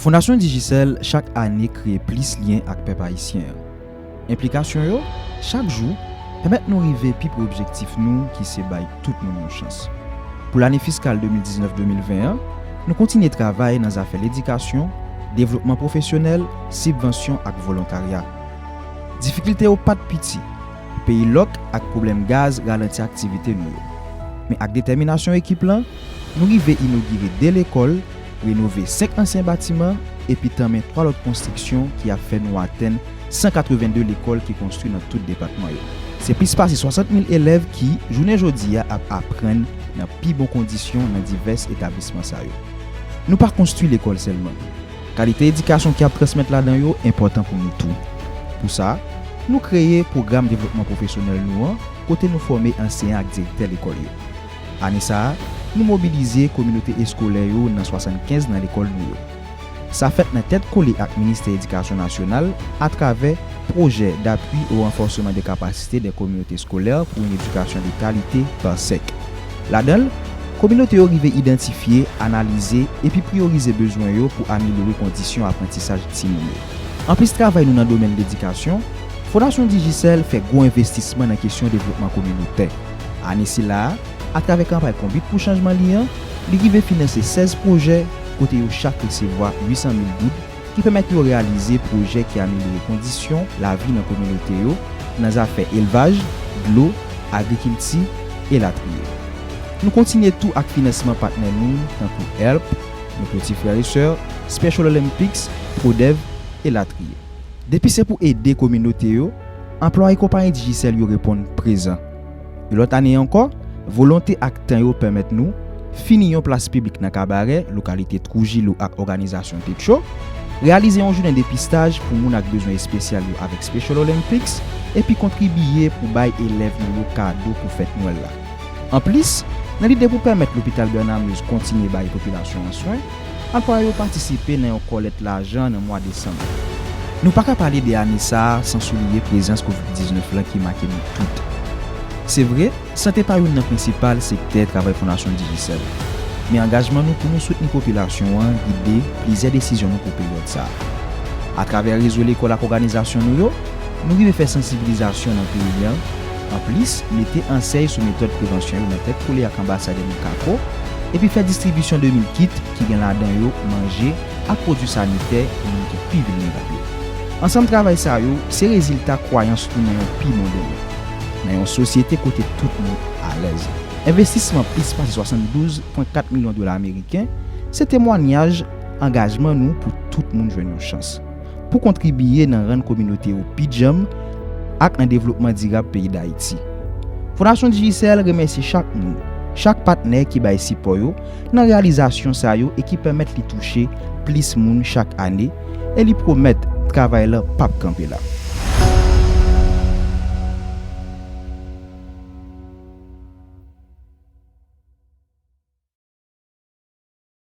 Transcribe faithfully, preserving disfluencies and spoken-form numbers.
Fondasyon Digicel chak ane kreye plis lyen ak pèp ayisyen an. Enplikasyon yo, chak jou, pèmèt nou rive pi pre objektif nou ki se bay tout moun yon chans. Pou lane fiskal de mil diznèf de mil ven an, nou kontinye travay nan zafè ledikasyon, devlopman pwofesyonèl, sibvansyon ak volontarya. Difikilte yo pa t piti. Peyi lòk ak pwoblèm gaz ralanti aktivite nou yo. Men ak detèminasyon ekip lan, nou rive inogire de lekòl, renove senk ansyen batiman, epi tanmen twa lòt konstriksyon ki ap fè nou atenn san katrevenn de lekòl ki konstwi nan tout depatman yo. Se plis pase swasant mil elèv ki, jounen jodi a, ap aprann nan pi bon kondisyon nan divès etablisman sa yo. Nou pa konstwi lekòl sèlman. Kalite edikasyon ki ap transmèt ladan yo enpòtan pou nou tou. Pou sa, nou kreye pwogram devlopman pwofesyonèl nou an, kote nou fòme anseyan ak direktè lekòl yo. Ane sa a, nou mobilize kominote eskolè yo nan swasannkenz nan lekòl nou yo. Sa fèt nan tèt kole ak Ministè Edikasyon Nasyonal atravè Projet d'appui au renforcement des capacités des communautés scolaires pour une éducation de qualité, PARCEC. Ladan l, kominote yo rive idantifye, analize, epi priyorize bezwen yo pou amelyore kondisyon aprantisaj timoun yo. Anplis travay nou nan domèn ledikasyon, Fondasyon Digicel fè gwo envestisman nan kesyon devlopman kominotè. Ane sila a, atravè kanpay Konbit pou Chanjman li an, li rive finanse sèz pwojè kote yo chak resevwa uit san mil goud, ki pèmèt yo reyalize pwojè ki amelyore kondisyon lavi nan kominote yo, nan zafè elvaj, dlo, agrikilti, elatriye. Nou kontinye tou ak finansman patnè nou, tankou HELP, Nouvo Ti Frè e Sè, Special Olympics, Prodèv, elatriye. Depi se pou ede kominote yo, anplwaye konpayi Digicel yo reponn prezan. Yon lòt ane ankò, volonte ak tan yo pèmèt nou fini yon plas piblik nan Kabarè, lokalite Trujillo, ak òganizasyon Techo, reyalize yon jounen depistaj pou moun ak bezwen espesyal yo avèk Special Olympics, epi kontribiye pou bay elèv nou yo kado pou fèt Nwèl la. Anplis, nan lide pou pèmèt Lopital Bernard Meuze kontinye bay popilasyon an swen, anplwaye yo patisipe nan yon kòlèt lajan nan mwa desanm. Nou pa ka pale de ane sa a san souliye prezans kovid diznèf lan ki make nou tout. Se vre, sante pa youn nan prensipal sektè travay Fondasyon Digicel. Men angajman nou pou nou soutni popilasyon an gide plizyè desizyon nou pou peryòd sa a. Atravè rezo lekòl ak òganizasyon nou yo, nou rive fè sansibilizasyon nan peyi an. Anplis, mete ansèy sou metòd prevansyon yo nan tèt kole ak anbasadè Mikako, epi fè distribisyon de mil kit ki gen ladan yo manje ak pwodui sanitè pou moun ki pi vilnerab yo. Ansanm travay sa yo, se rezilta kwayans nou nan yon pi bon demen, nan yon sosyete kote tout moun alèz. Envestisman plis pase swasanndouz pwen kat milyon dola ameriken se temwayaj angajman nou pou tout moun jwenn yon chans pou kontribiye nan rann kominote yo pi djanm ak nan devlopman dirab peyi Dayiti. Fondasyon Digicel remèsye chak moun, chak patnè ki bay sipò yo nan reyalizasyon sa yo e ki pèmèt li touche plis moun chak ane, e li pwomèt travay la p ap kanpe la.